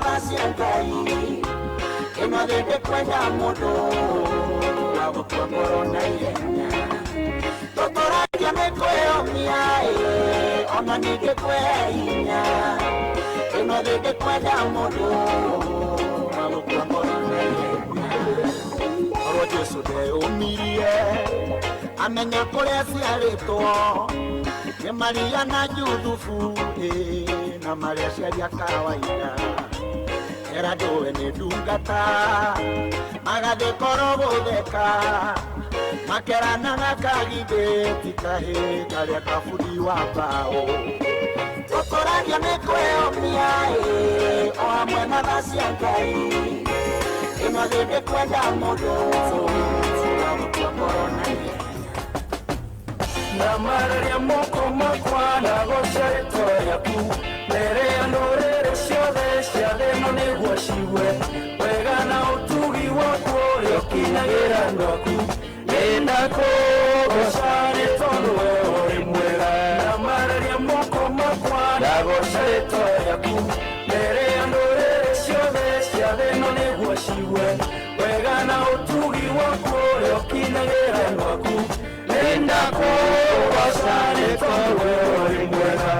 na tha cia Ngai. Ĩno thĩ ndĩkwenda mũndũ wa gũkua ngoro na ihenya. Tũtũragia mĩkwĩyũmia ĩ, ona ningĩ kwĩ hinya. Ĩno thĩ ndĩkwenda mũndũ wa gũkua ngoro na ihenya. Korwo Jesu ndeyũmirie amenya kũrĩa ciarĩtwo nĩ Maria na Juthufu ĩ, na marĩa aciari a kawaida. Era ndũwe nĩ ndungata magathiĩ korwo gũtheka makeranaga kagithĩ ti kahĩ karĩa kabundi wa mbaũ. Tũkũragia mĩkwĩyũmia ĩ, o hamwe na tha cia Ngai. Ĩno thĩ ndĩkwenda mũndũ wa gũkua ngoro na ihenya. Ndamararia moko makwa na goca rĩtwa rĩaku mbere ya ndũrĩrĩ ciothe cia thĩ ĩno nĩguo cigue wega na ũtugi waku ũrĩa ũkinyagĩra andũ aku. Nĩndakũgoca nĩ tondũ we ũrĩ mwega. Ndamararia moko makwa na goca rĩtwa rĩaku mbere ya ndũrĩrĩ ciothe cia thĩ ĩno nĩguo cigue wega na ũtugi waku ũrĩa ũkinyagĩra andũ aku. Nĩndakũgoca nĩ tondũ we ũrĩ mwega.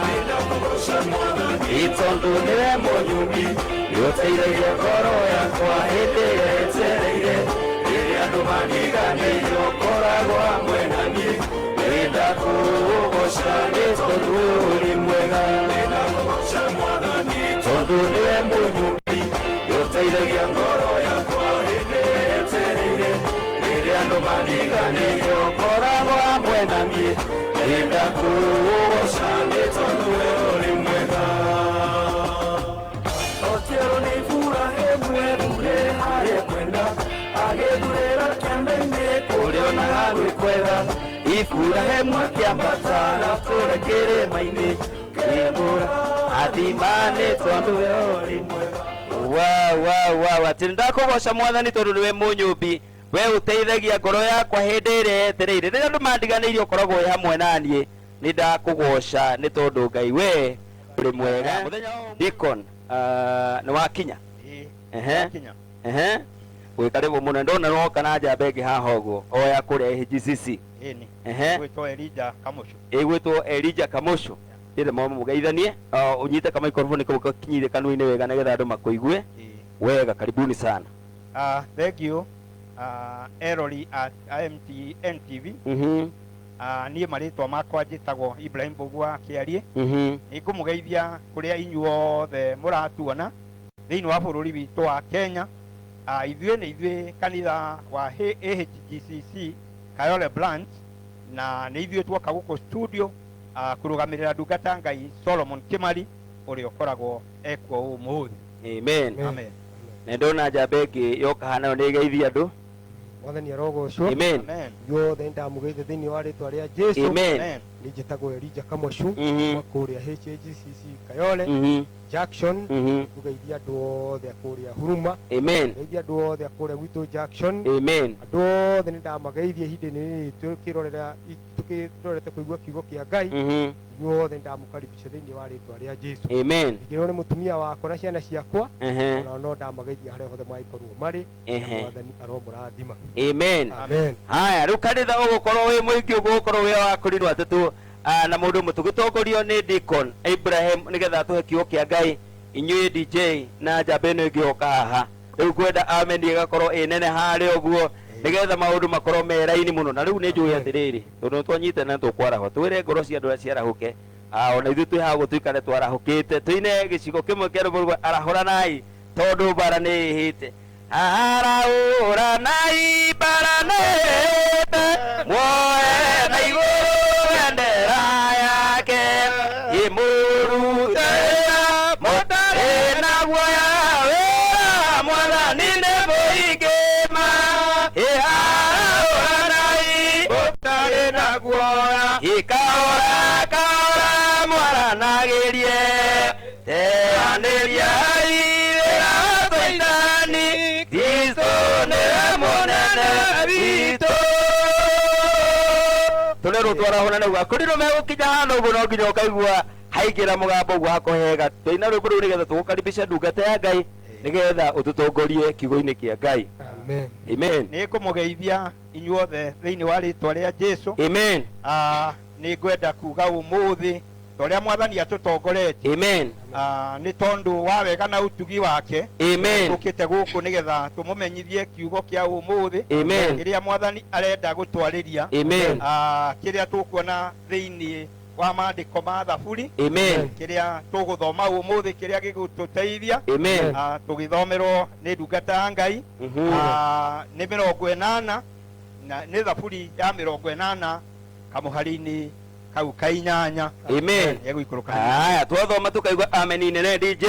Nĩndakũgoca Mwathani tondũ nĩwe mũnyũmbi, nĩũteithagia ngoro yakwa hĩndĩ ĩrĩa ĩtereire. Rĩrĩa andũ mandiganĩirie ũkoragwo hamwe na niĩ. Nĩndakũgoca nĩ tondũ ũrĩ mwega. Nĩndakũgoca Mwathani tondũ nĩwe mũnyũmbi, nĩũteithagia ngoro yakwa hĩndĩ ĩrĩa ĩtereire. Rĩrĩa andũ mandiganĩirie ũkoragwo hamwe na niĩ. Nĩndakũgoca nĩ tondũ we ũrĩ mwega. Otiero nĩ Iburahĩmu ethure harĩa kwenda, agĩthurĩra kĩanda-inĩ kũrĩa onaga gwĩ kwega. Iburahĩmu akĩambata na kũrĩa kĩrĩma-inĩ kĩmbũra athima nĩ tondũ we ũrĩ mwega. Wow, atĩ nĩndakũgoca Mwathani tondũ nĩwe mũnyũmbi, we ũteithagia ngoro yakwa hĩndĩ ĩrĩa yetereire. Rĩrĩa andũ mandiganĩirie ũkoragwo wĩ hamwe na niĩ. Nĩndakũgoca nĩ tondũ Ngai we ũrĩ mwega. Mũthenya wa Deacon, nĩ wakinya? Ehe. Kinya. Ehe, gwĩ karibu mũno. Ndona nĩwoka na njamba ĩngĩ haha ũguo o ya kũrĩa AGCC. Ĩni. Ehe. Gwĩtwo Elijah Kamũcu. Ĩgwĩtwo Elijah Kamũcu. Ndĩrĩ mũgeithanie, ũnyite kamaikrofoni kau gakinyire kanua-inĩ wega nĩgetha andũ makũigue wega. Karibuni sana. Thank you, erori a MTN TV. Niĩ marĩtwa makwa njĩtagwo Ibrahim Mbũgua Kĩarie. Nĩ ngũmũgeithia kũrĩa inyuothe mũratuona thĩinĩ wa bũrũri witũ wa Kenya. Ithuĩ nĩ ithuĩ kanitha wa AHGCC Kayole branch, na nĩ ithuĩ tuoka gũkũ studio kũrũgamĩrĩra ndungata Ngai Solomon Kimari ũrĩa ũkoragwo ekuo ũmũthĩ. Amen. Amen. Na ndona njamba ĩngĩ yoka haha nayo nĩ ĩgeithia andũ. Mwathani arogocwo. Amen. Amen. Inyuothe nĩndamũgeithia thĩinĩ wa rĩtwa rĩa Jesu. Amen. Amen. Niĩ njĩtagwo Elijah Kamũcu kuma kũrĩa HAGCC Kayole Junction. Ngũgeithia andũ othe a kũrĩa Huruma. Amen. Ngeithia andũ othe a kũrĩa gwitũ Junction. Amen. Andũ othe nĩndamageithia ihinda-inĩ rĩrĩ tũkĩrorera tũkĩrorete kũigua kiugo kĩa Ngai. Inyuothe nĩndamũkaribisha thĩinĩ wa rĩtwa rĩa Jesu. Amen. Ningĩ nĩ mũtumia wakwa na ciana ciakwa, onao no ndamageithia harĩa hothe mangĩkorwo marĩ. Na Mwathani aromũrathima. Amen. Amen. Haya, rĩu kanitha ũgũkorwo wĩ mũingĩ, ũgũkorwo wĩ wa kũrinwo atĩ na mũndũ ũmwe tũgĩtongorio nĩ Deacon Ibrahim nĩgetha atũhe kiugo kĩa Ngai. Inyuĩ DJ na njamba ĩno ĩngĩ yoka haha rĩu ngwenda amen ĩgakorwo ĩ nene harĩa ũguo nĩgetha maũndũ makorwo me raini mũno. Na rĩu nĩ njũĩ atĩrĩrĩ, tondũ nĩ twanyitana tũkwarahwo twĩre ngoro cia andũ arĩa ciarahũke, ona ithuĩ twĩ haha ũguo tũikare twarahũkĩte, tũine gĩcigo kĩmwe kĩa rwĩmbo rwa arahũranai tondũ mbara nĩ ĩhĩte. Arahũranai mbara nĩ ĩhĩte, muoe na igũrũ bendera yake, ĩmũrute wĩra mũtarĩ na guoya, wĩra Mwathani nĩ mũingĩ ma. Arahũranai mũtarĩ na guoya, ĩkahora kahora mwaranagĩrie, teanĩriai wĩra wa Caitani, Kristo nĩwe mũnene witũ. Tũrerwo twarahũra nĩguo akorirwo megũkinya hana ũguo no nginya ũkaigua Haingĩra mũgambo ũguo hakohega. Twaina rwĩmbo rũu nĩgetha tũgũkaribisha ndungata ya Ngai nĩgetha ũtũtongorie kiugo-inĩ kĩa Ngai. Amen. Amen. Nĩ ngũmũgeithia inyuothe thĩinĩ wa rĩtwa rĩa Jesu. Amen. Nĩ ngwenda kuga ũmũthĩ ta ũrĩa mwathani atũtongoretie. Amen. Nĩ tondũ wa wega na ũtugi wake. Amen. Tũkĩte gũkũ nĩgetha tũmũmenyithie kiugo kĩa ũmũthĩ. Amen. Kĩrĩa mwathani arenda gũtwarĩria. Amen. Kĩrĩa tũkuona thĩinĩ wa maandĩko ma Thaburi. Amen. Kĩrĩa tũgũthoma ũmũthĩ kĩrĩa gĩgũtũteithia. Amen. Tũgĩthomerwo nĩ ndungata ya Ngai. Nĩ 80 na nĩ Thaburi ya 80 kamũhari-inĩ kau ka 8. Amen. Nĩegũikũrũka. Aya, twathoma tukaigua amen nene DJ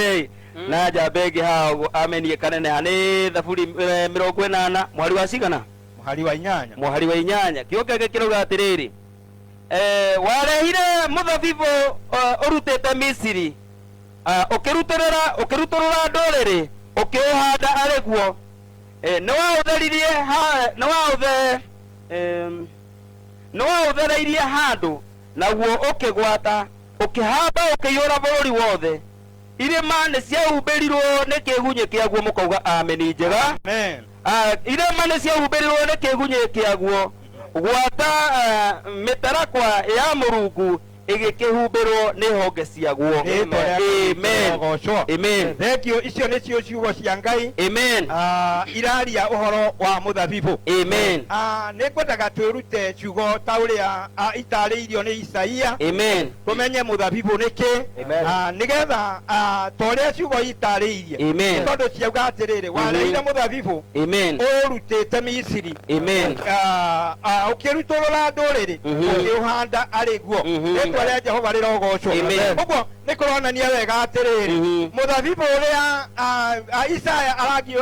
na njamba ĩngĩ haha ũguo amen ĩkaneneha. Nĩ Thaburi 80 mweri wa cigana? Mũhari wa 8. Mũhari wa 8. Kiugo gĩake kĩrauga atĩrĩrĩ, warehire mũthabibũ ũrutĩte Misiri, ũkĩrutũrũra ndũrĩrĩ, ũkĩũhanda arĩ guo. Nĩwaũthereirie handũ, naguo ũkĩgwata, ũkĩhamba ũkĩiyũra bũrũri wothe. Irĩma nĩciahumbĩrirwo nĩ kĩgunyĩ kĩaguo, mũkauga amen njega. Amen. Irĩma nĩciahumbĩrirwo nĩ kĩgunyĩ kĩaguo, gwata mĩtarakwa ya Mũrungu ĩgĩkĩhumbĩrwo nĩ honge ciaguo. Amen. Amen. Thank you. Icio nĩcio ciugo cia Ngai. Amen. Iraria ũhoro wa mũthabibũ. Amen. Nĩ ngwendaga twĩrute ciugo ta ũrĩa itarĩirio nĩ Isaia. Amen. Tũmenye mũthabibũ nĩ kĩ. Amen. Nĩgetha ta ũrĩa ciugo itarĩirie. Amen. Tondũ ciauga atĩrĩrĩ, wareire mũthabibũ Amen. ũrutĩte Misiri. Amen. Ũkĩrutũrũra ndũrĩrĩ, ũkĩũhanda arĩ guo. Rĩtwa rĩa Jehova rĩrogocwo. Amen. Ũguo nĩ kũronania wega atĩrĩrĩ, mũthabibũ ũrĩa Isaya aragia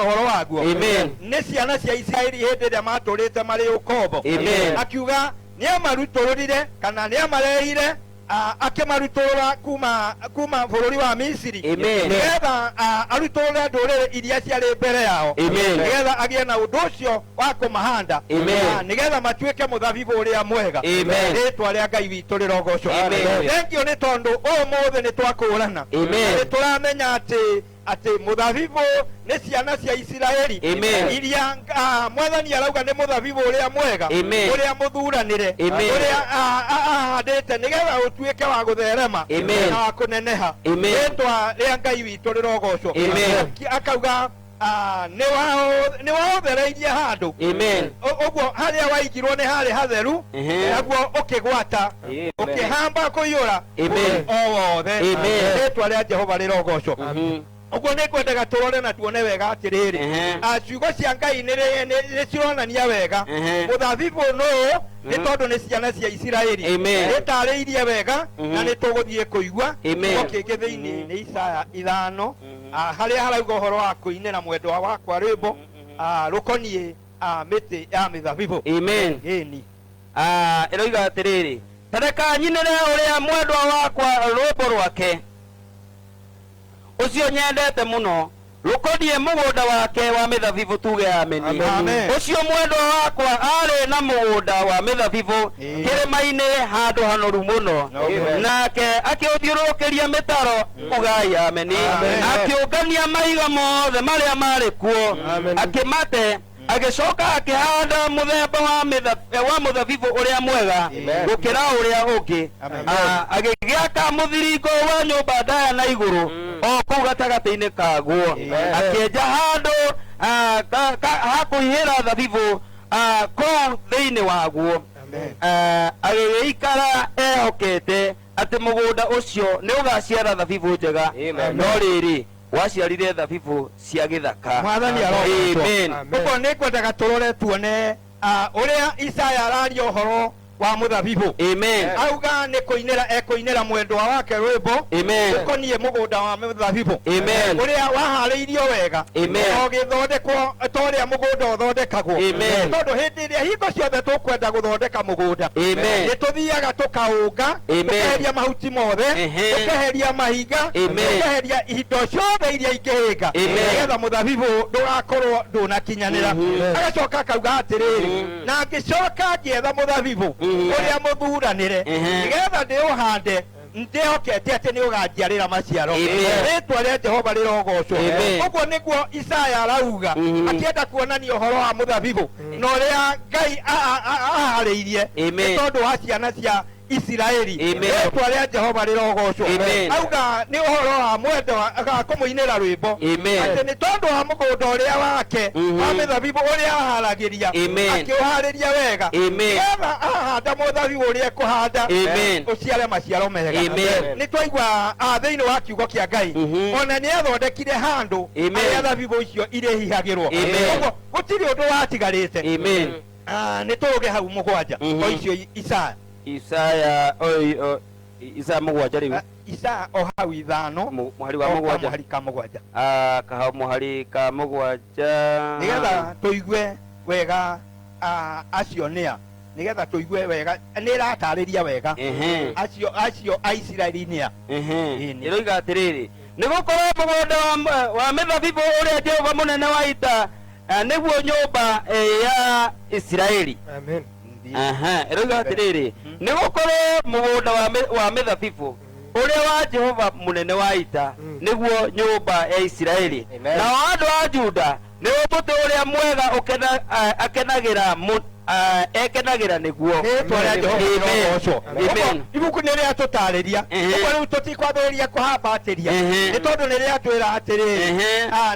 ũhoro waguo Amen. nĩ ciana cia Isiraeli hĩndĩ ĩrĩa matũrĩte marĩ ũkombo. Amen. Akiuga nĩamarutũrũrire kana nĩamarehire akĩmarutũrũra kuma bũrũri wa Misiri. Amen. Nĩgetha arutũrũre ndũrĩrĩ iria ciarĩ mbere yao. Amen. Nĩgetha agĩe na ũndũ ũcio wa kũmahanda. Amen. Nĩgetha matuĩke mũthabibũ ũrĩa mwega. Amen. Rĩtwa rĩa Ngai witũ rĩrogocwo. Amen. Thank you nĩ tondũ ũmũthĩ nĩ twakũrana. Amen. Nĩ tũramenya atĩ mũthabibũ nĩ ciana cia Isiraeli. Amen. Iria mwathani arauga nĩ mũthabibũ ũrĩa mwega, Amen. ũrĩa mũthuranĩre, Amen. ũrĩa ahandĩte nĩgetha ũtuĩke wa gũtherema Amen. na wa kũneneha. Amen. Rĩtwa rĩa Ngai witũ rĩrogocwo. Amen. Akauga nĩ waũthereirie handũ. Amen. Ũguo harĩa waigirwo nĩ harĩ hatheru, naguo ũkĩgwata, ũkĩhamba kũiyũra Amen. o wothe. Amen. Rĩtwa rĩa Jehova rĩrogocwo. Ũguo nĩ ngwendaga tũrore na tuone wega atĩrĩrĩ, ciugo cia Ngai nĩ cironania wega mũthabibũ nũũ, nĩ tondũ nĩ ciana cia Isiraeli. Amen. Nĩtarĩirie wega na nĩ tũgũthiĩ kũigua Amen. kiugo kĩngĩ thĩinĩ nĩ Isaya 5, harĩa harauga ũhoro wa kũinĩra mwendwa wakwa rwĩmbo rũkoniĩ mĩtĩ ya mĩthabibũ. Amen. Ĩni. Ĩroiga atĩrĩrĩ, tareka nyinĩre ũrĩa mwendwa wakwa rwĩmbo rwake ũcio nyendete mũno, rũkoniĩ mũgũnda wake wa mĩthabibũ, tuge ameni. Amen. Ũcio mwendwa wakwa arĩ na mũgũnda wa mĩthabibũ kĩrĩma-inĩ handũ hanoru mũno, Amen. nake akĩũthiũrũrũkĩria mĩtaro, ugai ameni. Amen. Akĩũngania mahiga mothe marĩa marĩ kuo, Amen. akĩmate, agĩcoka akĩhanda mũthemba wa mũthabibũ ũrĩa mwega gũkĩra ũrĩa ũngĩ. Amen. Agĩgĩaka mũthiringo wa nyũmba ndaya na igũrũ o kũu gatagatĩ-inĩ kaguo, akĩenja handũ ha kũihĩra thabibũ kũu thĩinĩ waguo. Agĩgĩikara ehokete atĩ mũgũnda ũcio nĩ ũgaciara thabibũ njega, no rĩrĩ waciarire thabibũ cia gĩthaka. Mwathani arogocwo. Amen. Ũguo nĩ ngwendaga tũrore tuone ũrĩa Isaya araria ũhoro wa mũthabibũ. Amen. Auga nĩ kũinĩra ekũinĩra mwendwa wake rwĩmbo Amen. ũkoniĩ mũgũnda wa mĩthabibũ Amen. ũrĩa waharĩirio wega Amen. na ũgĩthondekwo ta ũrĩa mũgũnda ũthondekagwo. Amen. Tondũ hĩndĩ ĩrĩa hingo ciothe tũkwenda gũthondeka mũgũnda, Amen. nĩ tũthiaga tũkaũnga, Amen. tũkeheria mahuti mothe, tũkeheria mahiga, Amen. tũkeheria indo ciothe iria ingĩhĩnga Amen. nĩgetha mũthabibũ ndũgakorwo ndũnakinyanĩra. Agacoka akauga atĩrĩrĩ, na ngĩcoka ngĩetha mũthabibũ ũrĩa mũthuranĩre nĩgetha ndĩũhande Ndĩhokete atĩ nĩ ũganjiarĩra maciaro. Amen. Rĩtwa rĩa Jehova rĩrogocwo. Amen. Ũguo nĩguo Isaya arauga, akĩenda kuonania ũhoro wa mũthabibũ na ũrĩa Ngai aharĩirie Amen. nĩ tondũ wa ciana cia Isiraeli. Amen. Rĩtwa rĩa Jehova rĩrogocwo. Amen. Auga nĩ ũhoro wa mwendo wa kũmũinĩra rwĩmbo, Amen. atĩ nĩ tondũ wa mũgũnda ũrĩa wake wa mĩthabibũ ũrĩa aharagĩria, Amen. akĩũharĩria wega, Amen. nĩgetha ahanda mũthabibũ ũrĩa ekũhanda, Amen. ũciare maciaro mega. Amen. Nĩ twaigua thĩinĩ wa kiugo kĩa Ngai, ona nĩ athondekire handũ Amen. harĩa thabibũ icio irĩhihagĩrwo. Amen. Ũguo gũtirĩ ũndũ watigarĩte. Amen. Nĩ tũũge hau 7, o icio Isaya. Isaya oi Isaya 7 rĩu. Isaya o hau 5, Mũhari wa o 7. Kamũhari ka 7. Kaha mũhari ka 7. Nĩgetha tũigue wega, acio nĩa, nĩgetha tũigue wega, nĩ ĩratarĩria wega acio a Isiraeli nĩa. Ĩni. Ĩroiga atĩrĩrĩ, nĩ gũkorwo mũgũnda wa mĩthabibũ ũrĩa Jehova mũnene wa ita, nĩguo nyũmba ya Isiraeli. Amen. Aha, ĩroiga atĩrĩrĩ, nĩ gũkorwo mũgũnda wa mĩthabibũ ũrĩa wa Jehova mũnene wa ita nĩguo nyũmba ya Isiraeli, Amen. nao andũ a Juda nĩ mũtĩ ũrĩa mwega akenagĩra ekenagĩra nĩguo. Rĩtwa rĩa Jehova Amen. rĩrogocwo. Amen. Ũguo ibuku nĩ rĩatũtarĩria. Ũguo rĩu tũtikwambĩrĩria kũhambatĩria, nĩ tondũ nĩ rĩatwĩra atĩrĩrĩ,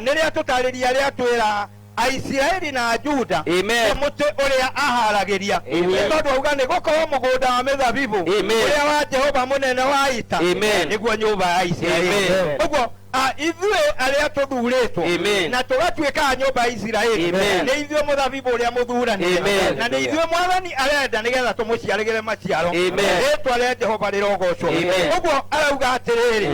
nĩ rĩatũtarĩria, rĩatwĩra Aisiraeli na Juda Amen. nĩ mũtĩ ũrĩa aharagĩria, Amen. nĩ tondũ auga nĩ gũkorwo mũgũnda wa mĩthabibũ Amen. ũrĩa wa Jehova mũnene wa ita Amen. nĩguo nyũmba ya Isiraeli. Amen. Ũguo ithuĩ arĩa tũthurĩtwo Amen. na tũgatuĩka a nyũmba ya Isiraeli, Amen. nĩ ithuĩ mũthabibũ ũrĩa mũthuranire, Amen. na nĩ ithuĩ mwathani arenda nĩgetha tũmũciarĩgĩre maciaro. Amen. Rĩtwa rĩa Jehova rĩrogocwo. Amen. Ũguo arauga atĩrĩrĩ,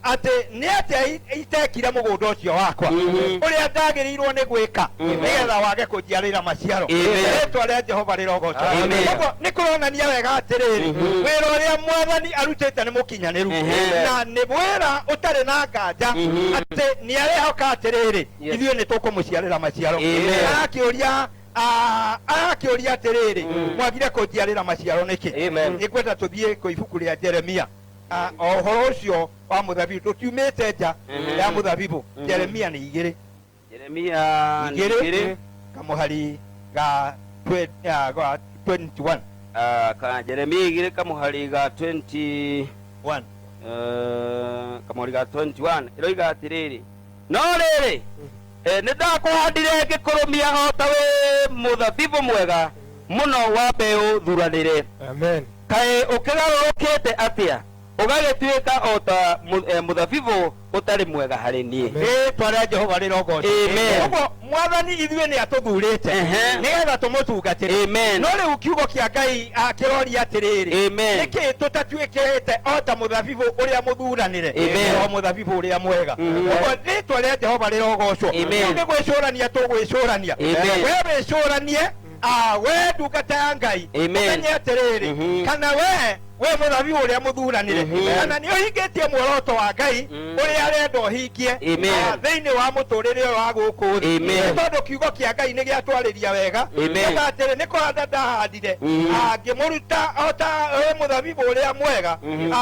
atĩ nĩ atĩa itekire mũgũnda ũcio wakwa ũrĩa ndagĩrĩirwo nĩ gwĩka nĩgetha wage kũnjiarĩra maciaro. Amen. Rĩtwa rĩa Jehova rĩrogocwo. Amen. Ũguo nĩ kũronania wega atĩrĩrĩ, wĩra ũrĩa mwathani arutĩte nĩ mũkinyanĩru, na nĩ wĩra ũtarĩ na nganja, atĩ nĩ arehoka atĩrĩrĩ, ithuĩ nĩ tũkũmũciarĩra maciaro. Amen. Arakĩũria atĩrĩrĩ, mwagire kũnjiarĩra maciaro nĩkĩ? Amen. Nĩngwenda tũthiĩ kwĩ ibuku rĩa Jeremia, o ũhoro ũcio wa mũthabibũ, tũtiumĩte nja ya mũthabibũ. Jeremia nĩ 2. Jeremia nĩ 2, 2. Kamũhari ga 21. Ka Jeremia 2 kamũhari ga 20 1. Kamũhari ga 21 ĩroiga atĩrĩrĩ, no rĩrĩ, nĩ ndakũhandire ngĩkũrũmia o ta wĩ mũthabibũ mwega mũno wa mbeũ thuranĩre. Amen. Kaĩ ũkĩgarũrũkĩte atĩa ũgagĩtuĩka o ta mũthabibũ ũtarĩ mwega harĩ niĩ? Amen. Rĩtwa rĩa Jehova rĩrogocwo. Amen. Ũguo mwathani ithuĩ nĩ atũthurĩte nĩgetha tũmũtungatĩre. Amen. No rĩu kiugo kĩa Ngai kĩroria atĩrĩrĩ, Amen. nĩkĩ tũtatuĩkĩte o ta mũthabibũ ũrĩa mũthuranĩre, Amen. o mũthabibũ ũrĩa mwega? Ũguo rĩtwa rĩa Jehova rĩrogocwo. Amen. Rĩu nĩ gwĩcũrania tũgwĩcũrania. Amen. We wĩcũranie, we ndungata ya Ngai, Amen. ũmenye atĩrĩrĩ, kana we mũthabibũ ũrĩa mũthuranĩre, kana nĩ ũhingĩtie muoroto wa Ngai ũrĩa arenda ũhingie Amen. Thĩinĩ wa mũtũrĩre ũyũ wa gũkũ thĩ. Amen. Nĩ tondũ kiugo kĩa Ngai nĩ gĩatwarĩria wega. Amen. Kiuga atĩrĩ, nĩ kũhanda ndahandire, ngĩmũruta o ta wĩ mũthabibũ ũrĩa mwega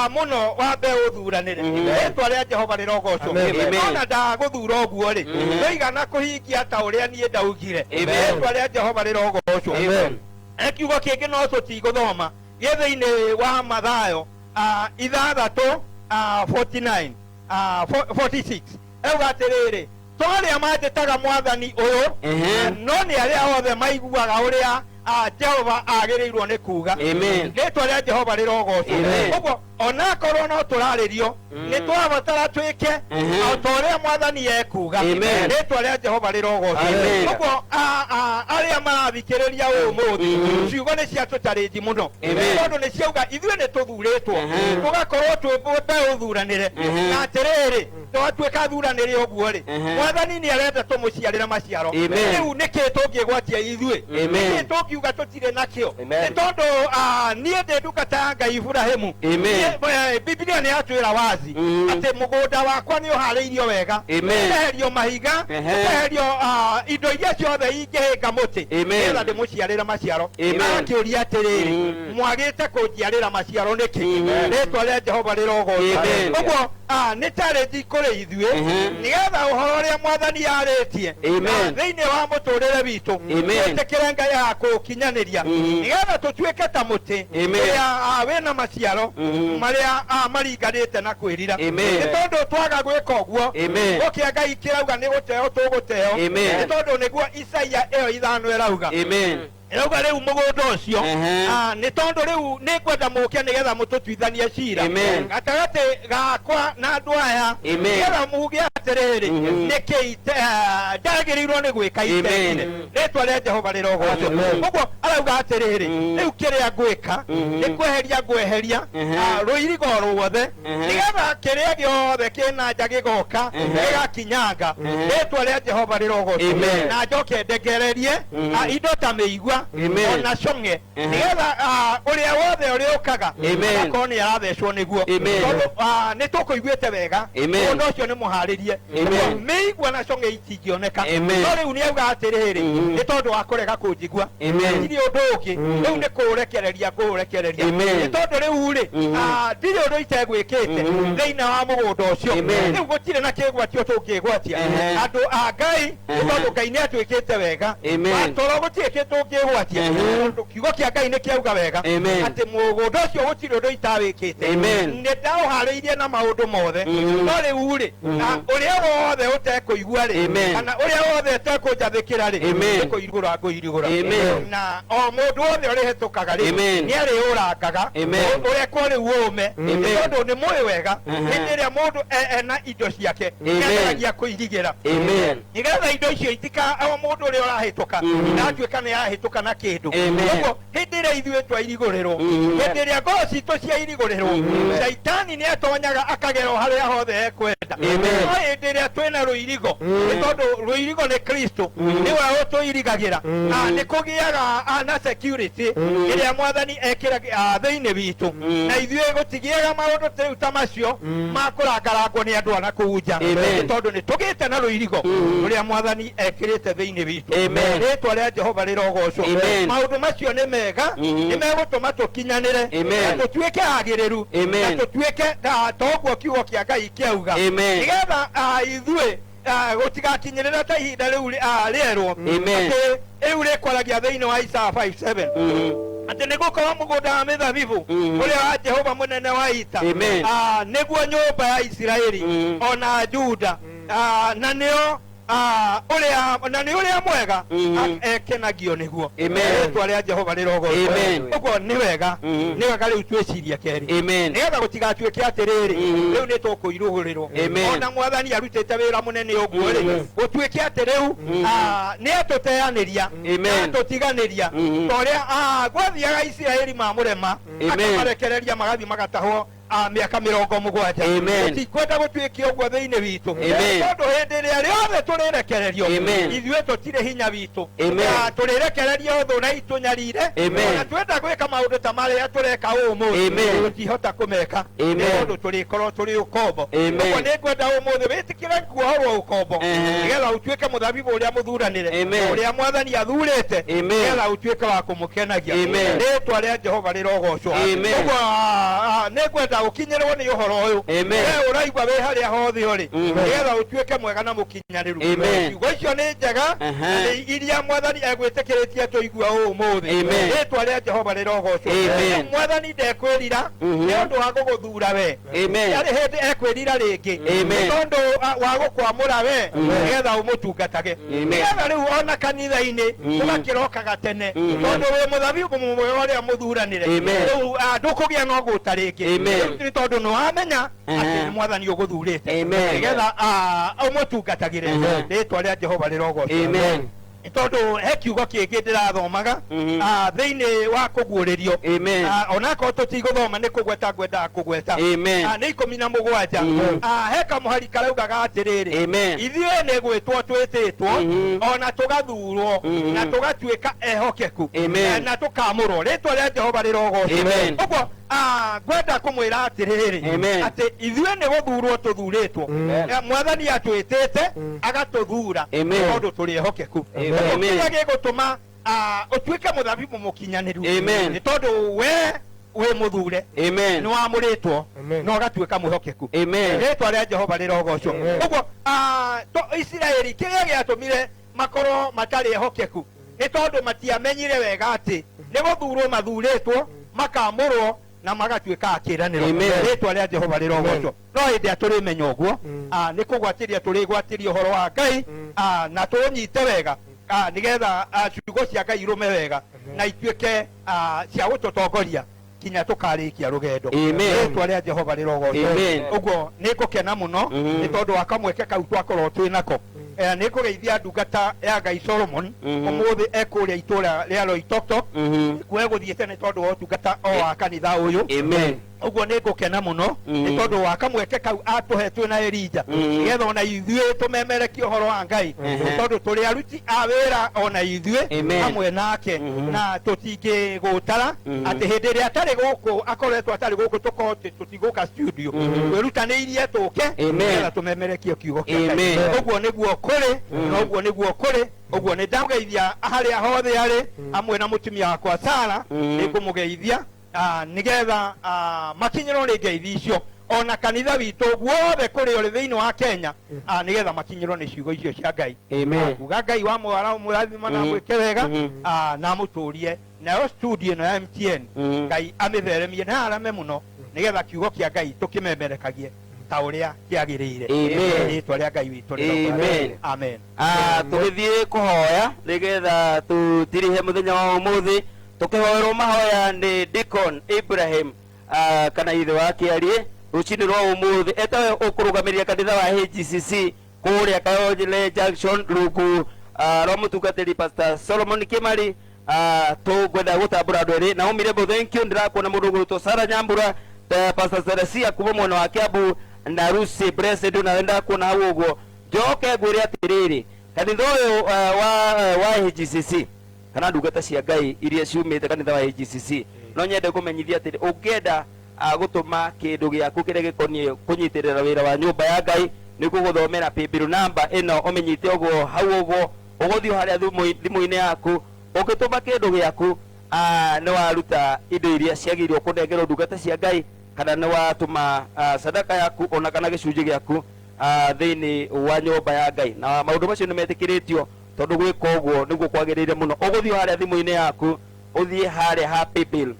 mũno wa mbeũ thuranĩre. Rĩtwa rĩa Jehova rĩrogocwo. Amen. Amen. Ona ndagũthura ũguo rĩ, ndũigana kũhingia ta ũrĩa niĩ ndaugire. Amen. Rĩtwa rĩa Jehova rĩrogocwo. Amen. Kiugo kĩngĩ no tũtigũthoma gĩ thĩinĩ wa Mathayo 6, 49, 46, auga atĩrĩrĩ, to arĩa manjĩtaga mwathani ũyũ, no nĩ arĩa othe maiguaga ũrĩa Jehova agĩrĩirwo nĩ kuga. Amen. Rĩtwa rĩa Jehova rĩrogocwo. Amen. Ũguo onakorwo no tũrarĩrio, nĩ twabatara twĩke o ta ũrĩa mwathani ekuga. Amen. Rĩtwa rĩa Jehova rĩrogocwo. Amen. Ũguo arĩa marathikĩrĩria ũmũthĩ, ciugo nĩ ciatũtarĩnji mũno, Amen. tondũ nĩ ciauga ithuĩ nĩ tũthurĩtwo tũgakorwo twĩ mbeũ thuranĩre, na atĩrĩrĩ, twatuĩka thuranĩre ũguo rĩ, mwathani nĩ arenda tũmũciarĩre maciaro. Amen. Rĩu nĩkĩ tũngĩgwatia ithuĩ? Amen. Nĩkĩ tũngiuga tũtirĩ nakĩo? Amen. Nĩ tondũ niĩ ndĩ ndungata ya Ngai Iburahĩmu. Amen. Niĩ Biblia nĩ yatwĩra wazi atĩ mũgũnda wakwa nĩ ũharĩirio wega, Amen. ũkeherio mahiga, ũkeherio indo iria ciothe ingĩhĩnga mũtĩ, Amen. nĩgetha ndĩmũciarĩre maciaro. Amen. Akĩũria atĩrĩrĩ, mwagĩte kũnjiarĩra maciaro nĩkĩ? Rĩtwa rĩa Jehova rĩrogocwo. Amen. Ũguo nĩ challenge kũrĩ ithuĩ, nĩgetha ũhoro ũrĩa mwathani arĩtie Amen. thĩinĩ wa mũtũrĩre witũ, Amen. twĩtĩkĩre Ngai akũũkinyanĩria, nĩgetha tũtuĩke ta mũtĩ Amen. ũrĩa wĩna maciaro marĩa maringanĩte na kwĩrira. Amen. Nĩ tondũ twaga gwĩka ũguo, Amen. gũkĩa Ngai kĩrauga nĩ gũteo tũgũteo. Amen. Nĩ tondũ nĩguo Isaia ĩyo 5 ĩrauga. Amen. Ĩrauga rĩu mũgũnda ũcio, nĩ tondũ rĩu nĩ ngwenda mũke nĩgetha mũtũtuithanie cira Amen. gatagatĩ gakwa na andũ aya, Amen. nĩgetha muge atĩrĩrĩ, nĩkĩ ndagĩrĩirwo nĩ gwĩka Amen. itekire. Rĩtwa rĩa Jehova rĩrogocwo. Amen. Ũguo arauga atĩrĩrĩ, rĩu kĩrĩa ngwĩka nĩ kweheria ngweheria rũirigo ruothe, nĩgetha kĩrĩa gĩothe kĩna nja gĩgoka gĩgakinyanga. Rĩtwa rĩa Jehova rĩrogocwo. Amen. Na njoke ndegererie indo ta mĩigua Amen. ona cong'e, nĩgetha ũrĩa wothe ũrĩũkaga Amen. agakorwo nĩ arathecwo nĩguo. Amen. Tondũ nĩ tũkũiguĩte wega, Amen. mũndũ ũcio nĩ mũharĩrie. Amen. Ũguo mĩigua na cong'e itingĩoneka. Amen. No rĩu nĩ auga atĩrĩrĩ, nĩ tondũ wa kũrega kũnjigua, Amen. ndirĩ ũndũ ũngĩ, rĩu nĩ kũũrekereria ngũũrekereria. Amen. Nĩ tondũ rĩu rĩ, ndirĩ ũndũ itegwĩkĩte thĩinĩ wa mũgũnda ũcio. Amen. Rĩu gũtirĩ na kĩgwatio tũngĩgwatia andũ a Ngai, nĩ tondũ Ngai nĩ atwĩkĩte wega. Amen. Watoro gũtirĩ kĩndũ ũngĩgwatia, tondũ kiugo kĩa Ngai nĩ kĩauga wega Amen. atĩ mũgũnda ũcio gũtirĩ ũndũ itawĩkĩte. Amen. Nĩ ndaũharĩirie na maũndũ mothe. No rĩu rĩ, ũrĩa wothe ũtekũigua rĩ, Amen. kana ũrĩa wothe ũtekũnjathĩkĩra rĩ, Amen. nĩ kũirigũra ngũirigũra. Amen. Na o mũndũ wothe ũrĩhĩtũkaga rĩ, Amen. nĩ arĩũrangaga, Amen. ũrekwo rĩu ũme. Amen. Nĩ tondũ nĩ mũĩ wega, hĩndĩ ĩrĩa mũndũ ena indo ciake, Amen. nĩ ageragia kũirigĩra, Amen. nĩgetha indo icio itika o mũndũ ũrĩa ũrahĩtũka ndatuĩka nĩ arahĩtũka na kĩndũ. Amen. Ũguo hĩndĩ ĩrĩa ithuĩ twairigũrĩrwo, hĩndĩ ĩrĩa ngoro citũ ciairigũrĩrwo, caitani nĩ atonyaga akagera o harĩa hothe ekwenda. Amen. No hĩndĩ ĩrĩa twĩna rũirigo, nĩ tondũ rũirigo nĩ Kristo, nĩwe ũtũirigagĩra, nĩ kũgĩaga na security ĩrĩa mwathani ekĩra thĩinĩ witũ, na ithuĩ gũtigĩaga maũndũ rĩu ta macio ma kũrangarangwo nĩ andũ a na kũu nja, Amen. nĩ tondũ nĩ tũgĩte na rũirigo rũrĩa mwathani ekĩrĩte thĩinĩ witũ. Amen. Rĩtwa rĩa Jehova rĩrogocwo. Amen. Maũndũ macio nĩ mega, nĩ megũtũma tũkinyanĩre Amen. na tũtuĩke agĩrĩru, Amen. na tũtuĩke toguo kiugo kĩa Ngai kĩauga, Amen. nĩgetha ithuĩ gũtigakinyĩrĩra ta ihinda rĩu rĩerwo Amen. atĩ rĩu rĩkwaragia thĩinĩ wa Isaya 5:7 atĩ nĩ gũkorwo mũgũnda wa mĩthabibũ ũrĩa wa Jehova mũnene wa ita, Amen. nĩguo nyũmba ya Isiraeli ona Juda, na nĩo ũrĩa na nĩ ũrĩa mwega ekenagio nĩguo. Amen. Rĩtwa rĩa Jehova rĩrogocwo. Amen. Ũguo nĩ wega, nĩ wega rĩu twĩcirie kerĩ, Amen. nĩgetha gũtigatuĩke atĩrĩrĩ, rĩu nĩ tũkũirũgũrĩrwo. Amen. Ona mwathani arutĩte wĩra mũnene ũguo rĩ, gũtuĩke atĩ rĩu nĩ atũteanĩria, Amen. atũtiganĩria, ta ũrĩa gwathiaga Isiraeli mamũrema, Amen. akamarekereria magathiĩ magatahwo mĩaka 70. Amen. Tũtikwenda gũtuĩke ũguo thĩinĩ witũ, Amen. tondũ hĩndĩ ĩrĩa rĩothe tũrĩrekererio, Amen. ithuĩ tũtirĩ hinya witũ. Amen. Tũrĩrekererio thũ na itũnyarire. Amen. Ona twenda gwĩka maũndũ ta marĩa tũreka ũmũthĩ, Amen. tũtihota kũmeka, Amen. nĩ tondũ tũrĩkorwo tũrĩ ũkombo. Amen. Ũguo nĩ ngwenda ũmũthĩ wĩtĩkĩre kuohorwo ũkombo, nĩgetha ũtuĩke mũthabibũ ũrĩa mũthuranĩre, Amen. ũrĩa mwathani athurĩte, Amen. nĩgetha ũtuĩke wa kũmũkenagia. Amen. Rĩtwa rĩa Jehova rĩrogocwo. Amen. Ũguo nĩ ngwenda ũkinyĩrwo nĩ ũhoro ũyũ, Amen. we ũraigua wĩ harĩa hothe ũrĩ, nĩgetha ũtuĩke mwega na mũkinyanĩru. Amen. Ciugo icio nĩ njega, na nĩ iria mwathani egwĩtĩkĩrĩtie tũigua ũmũthĩ. Amen. Rĩtwa rĩa Jehova rĩrogocwo. Amen. Rĩu mwathani ndekwĩrira nĩ ũndũ wa gũgũthura we. Amen. Ndarĩ hĩndĩ ekwĩrira rĩngĩ, Amen. nĩ tondũ wa gũkwamũra we, nĩgetha ũmũtungatage, nĩgetha rĩu ona kanitha-inĩ ũgakĩrokaga tene, tondũ wĩ mũthabibũ mwega ũrĩa mũthuranĩre. Amen. Rĩu ndũkũgĩa na ũgũta rĩngĩ. Amen. Rĩu nĩ tondũ nĩ wamenya atĩ nĩ mwathani ũgũthurĩte, Amen. nĩgetha ũmũtungatagĩre. Rĩtwa rĩa Jehova rĩrogocwo. Amen. Nĩ tondũ he kiugo kĩngĩ ndĩrathomaga thĩinĩ wa kũguũrĩrio. Amen. Onakorwo tũtigũthoma, nĩ kũgweta ngwendaga kũgweta. Amen. Nĩ 17. He kamũhari karaugaga atĩrĩrĩ, Amen. ithuĩ nĩ gwĩtwo twĩtĩtwo, ona tũgathurwo, na tũgatuĩka ehokeku, Amen. na tũkamũrwo. Rĩtwa rĩa Jehova rĩrogocwo. Amen. Ũguo Ngwenda kũmwĩra atĩrĩrĩ, Amen. atĩ ithuĩ nĩ gũthurwo tũthurĩtwo. Mwathani atwĩtĩte, agatũthura Amen. tondũ tũrĩ ehokeku. Amen. Kĩrĩa gĩgũtũma ũtuĩke mũthabibũ mũkinyanĩru Amen. nĩ tondũ we wĩ mũthure, Amen. nĩ wamũrĩtwo Amen. na ũgatuĩka mwĩhokeku. Amen. Rĩtwa rĩa Jehova rĩrogocwo. Amen. Ũguo Isiraeli kĩrĩa gĩatũmire makorwo matarĩ ehokeku nĩ tondũ matiamenyire wega atĩ nĩ gũthurwo mathurĩtwo, makamũrwo na magatuĩka a kĩĩranĩro. Amen. Rĩtwa rĩa Jehova rĩrogocwo. No hĩndĩ ĩrĩa tũrĩmenya ũguo, nĩ kũgwatĩria tũrĩgwatĩria ũhoro wa Ngai, na tũũnyite wega, nĩgetha ciugo cia Ngai irũme wega Amen. na ituĩke cia gũtũtongoria kinya tũkarĩkia rũgendo. Amen. Rĩtwa rĩa Jehova rĩrogocwo. Amen. Ũguo nĩ ngũkena mũno nĩ tondũ wa kamweke kau twakorwo twĩ nako. Nĩ ngũgeithia ndungata ya Ngai Solomon, ũmũthĩ ekũrĩa itũra rĩa Loitoktok, kuo egũthiĩte nĩ tondũ wa ũtungata o wa kanitha ũyũ. Amen. Ũguo nĩ ngũkena mũno nĩ tondũ wa kamweke kau atũhe twĩ na Elija, nĩgetha ona ithuĩ tũmemerekie ũhoro wa Ngai, nĩ tondũ tũrĩ aruti a wĩra ona ithuĩ Amen. hamwe nake, na tũtingĩgũtara atĩ hĩndĩ ĩrĩa atarĩ gũkũ, akoretwo atarĩ gũkũ, tũkorwo atĩ tũtigũka studio, twĩrutanĩirie tũke Amen. nĩgetha tũmemerekie kiugo kĩa Ngai. Amen. Ũguo nĩguo kũrĩ, na ũguo nĩguo kũrĩ. Ũguo nĩ ndamũgeithia harĩa hothe arĩ, hamwe na mũtumia wakwa Sara. Nĩ ngũmũgeithia nĩgetha makinyĩrwo nĩ ngeithi icio, ona kanitha witũ guothe kũrĩ ũrĩ thĩinĩ wa Kenya, nĩgetha makinyĩrwo nĩ ciugo icio cia Ngai. Amen. Kuga Ngai wa mwara mũrathima na mwĩke wega, na amũtũrie nayo studio ĩno ya MTN. Ngai amĩtheremie na arame mũno nĩgetha kiugo kĩa Ngai tũkĩmemerekagie ta ũrĩa kĩagĩrĩire. Amen. Rĩtwa rĩa Ngai witũ rĩrogocwo. Amen. Amen. Tũgĩthiĩ kũhoya nĩgetha tũtirihe mũthenya wa ũmũthĩ, tũkĩhoerwo mahoya nĩ Deacon Ibrahim, kana ithe wa Kĩarie rũcinĩ rwa ũmũthĩ, etawe ũkũrũgamĩrĩra kanitha wa HGCC kũrĩa Kayole Junction rungu rwa mũtungatĩri Pastor Solomon Kimari. Tũngwenda gũtambũra andũ erĩ. Naomi Rebo, thank you. Ndĩrakuona mũndũ ũgwĩtwo Sara Nyambura, Pastor Teresia kuma mwena wa Kiambu, na Lucy Blessed, nawe ndakuona hau. Ũguo njoke ngwĩre atĩrĩrĩ, kanitha ũyũ wa HGCC kana ndungata cia Ngai iria ciumĩte kanitha wa HGCC, no nyende kũmenyithia atĩrĩ, ũngĩenda gũtũma kĩndũ gĩaku kĩrĩa gĩkoniĩ kũnyitĩrĩra wĩra wa nyũmba ya Ngai, nĩ gũgũthomera paybill number ĩno, ũmĩnyite ũguo hau ũguo ũgũthiĩ harĩa thimũ-inĩ yaku, ũngĩtũma kĩndũ gĩaku, nĩ waruta indo iria ciagĩrĩirwo kũnengerwo ndungata cia Ngai, kana nĩ watũma sadaka yaku ona kana gĩcunjĩ gĩaku thĩinĩ wa nyũmba ya Ngai, na maũndũ macio nĩ metĩkĩrĩtio tondũ gwĩka ũguo nĩguo kwagĩrĩire mũno. Ũgũthiĩ harĩa thimũ-inĩ yaku, ũthiĩ harĩa ha paybill.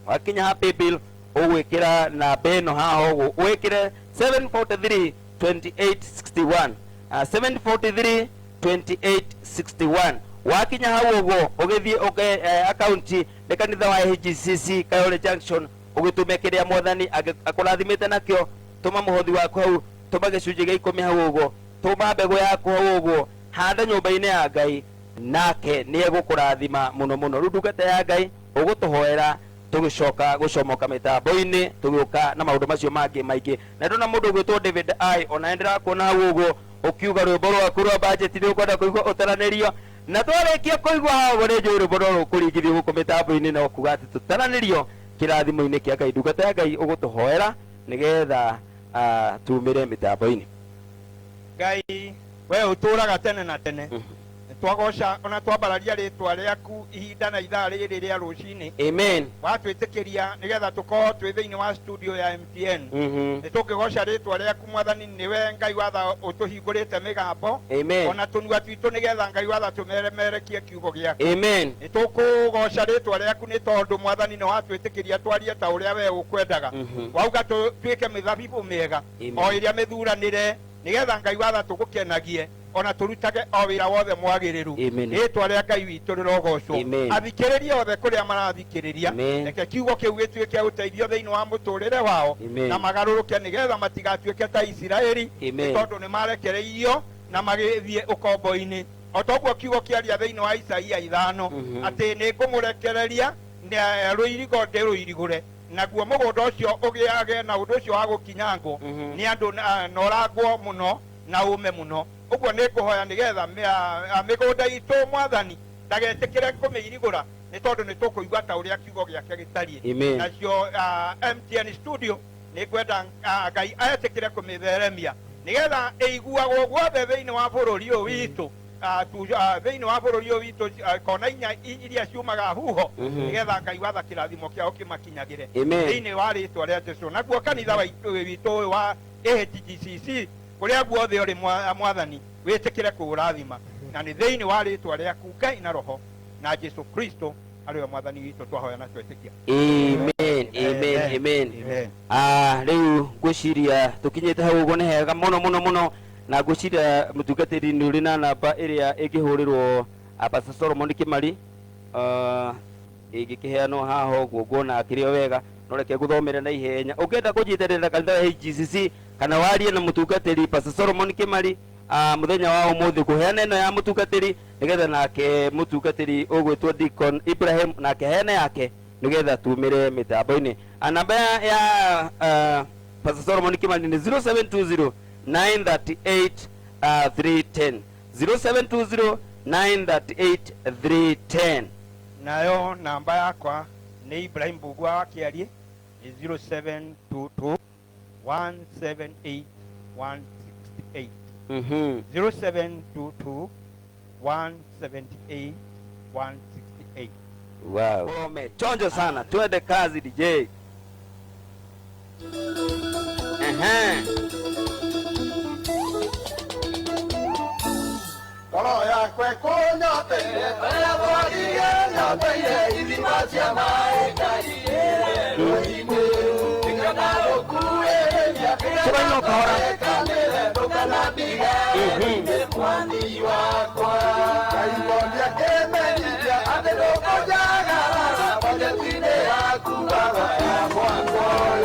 Wakinya ha paybill, ũgwĩkĩra namba ĩno haha ũguo, wĩkĩre 743 2861, 743 2861. Wakinya hau ũguo, ũgĩthiĩ ũke akaunti nĩ kanitha wa HGCC Kayole Junction, ũgĩtũme kĩrĩa mwathani akũrathimĩte nakĩo. Tũma mũhothi waku hau, tũma gĩcunjĩ gĩa 10 hau ũguo, tũma mbegũ yaku hau ũguo, handa nyũmba-inĩ ya Ngai, nake nĩ egũkũrathima mũno mũno. Rĩu ndungata ya Ngai ũgũtũhoera, tũgĩcoka gũcomoka mĩtambo-inĩ, tũgĩũka na maũndũ macio mangĩ maingĩ. Na ndona mũndũ ũgwĩtwo David I, ona ndĩrakuona hau ũguo ũkiuga rwĩmbo rwaku rwa budget nĩ ũkwenda kũigua ũtaranĩrio, na twarĩkia kũigua hau ũguo nĩ njũĩ rwĩmbo no rũkũringithio gũkũ mĩtambo-inĩ, no kuga atĩ tũtaranĩrio kĩrathimo-inĩ kĩa Ngai. Ndungata ya Ngai ũgũtũhoera nĩgetha tumĩre mĩtambo-inĩ. Ngai we ũtũraga tene na tene, twagoca ona twambararia rĩtwa rĩaku ihinda na ithaa rĩrĩ rĩa rũcinĩ. Amen. Watwĩtĩkĩria nĩgetha tũkorwo twĩ thĩinĩ wa studio ya MTN, nĩ tũngĩgoca rĩtwa rĩaku. Mwathani, nĩwe Ngai watha ũtũhingũrĩte mĩgambo Amen. ona tũnua twitũ, nĩgetha Ngai watha tũmeremerekie kiugo gĩaku. Amen. Nĩ tũkũgoca rĩtwa rĩaku nĩ tondũ Mwathani nĩ watwĩtĩkĩria twarie ta ũrĩa we ũkwendaga. Wauga tuĩke mĩthabibũ mĩega Amen. o ĩrĩa mĩthuranĩre, nĩgetha Ngai watha tũgũkenagie ona tũrutage o wĩra wothe mwagĩrĩru. Amen. Rĩtwa rĩa Ngai witũ rĩrogocwo. Amen. Athikĩrĩria othe kũrĩa marathikĩrĩria, Amen. reke kiugo kĩu gĩtuĩke ũteithio thĩinĩ wa mũtũrĩre wao, Amen. na magarũrũke nĩgetha matigatuĩke ta Isiraeli, Amen. nĩ tondũ nĩ marekereirio na magĩthiĩ ũkombo-inĩ, o toguo kiugo kĩaria thĩinĩ wa Isaia 5, atĩ nĩ ngũmũrekereria rũirigo ndĩrũirigũre, naguo mũgũnda ũcio ũgĩage na ũndũ ũcio wa gũkinyangwo nĩ andũ na ũrangwo mũno na ũme mũno. Ũguo nĩ ngũhoya nĩgetha mĩgũnda itũ Mwathani ndagetĩkĩre kũmĩirigũra. Nĩ tondũ nĩ tũkũigua ta ũrĩa kiugo gĩake gĩtariĩ. Nacio MTN studio nĩ ngwenda Ngai etĩkĩre kũmĩtheremia nĩgetha ĩiguagwo guothe thĩinĩ wa bũrũri ũyũ witũ, thĩinĩ wa bũrũri ũyũ witũ, kona inya iria ciumaga huho, nĩgetha Ngai watha kĩrathimo kĩao kĩmakinyagĩre thĩinĩ wa rĩtwa rĩa Jesũ. Naguo kanitha witũ ũyũ wa AHGCC kũrĩa guothe ũrĩ, Mwathani wĩtĩkĩre kũũrathima, na nĩ thĩinĩ wa rĩtwa rĩaku Ngai na Roho na Jesu Kristo arĩwe Mwathani witũ twahoya na twetĩkia. Amen, amen, amen. Rĩu ngwĩciria tũkinyĩte hau ũguo nĩ hega mũno mũno mũno, na ngwĩciria mũtungatĩri nĩ ũrĩ na namba ĩrĩa ĩngĩhũrĩrwo Pastor Solomon Kimari, ĩngĩkĩheanwo haha ũguo nguona akĩrĩ o wega, no reke ngũthomere na ihenya. Ũngĩenda kũnyitanĩra kanitha wa HGCC kana warie na mũtungatĩri Pastor Solomon Kimari mũthenya wa ũmũthĩ, kũheana ĩno ya mũtungatĩri nĩgetha nake mũtungatĩri ũgwĩtwo Deacon Ibrahim nake heane yake nĩgetha tumĩre mĩtambo-inĩ. Namba ya Pastor Solomon Kimani nĩ 0720 938 310, 0720 938 310. Nayo namba yakwa nĩ Ibrahim Mbugua wa Kĩariĩ, nĩ 0722 178 168. 0722 178 168. Wow. Chonjo sana, twende kazi DJ. Ehe. Ngoro yakwa ĩkũnyoteire ũrĩa boririe nyoteire ithima cia maĩ Ngai rũĩ-inĩ nĩkana rũkuĩrĩria Tũraina o kahora. Kanĩre ndũkanandige mwathi wakwa. Ngai wonia kĩmenyithia atĩ ndũkũnjagarara bajeti-inĩ yaku baba ya mwaka ũyũ.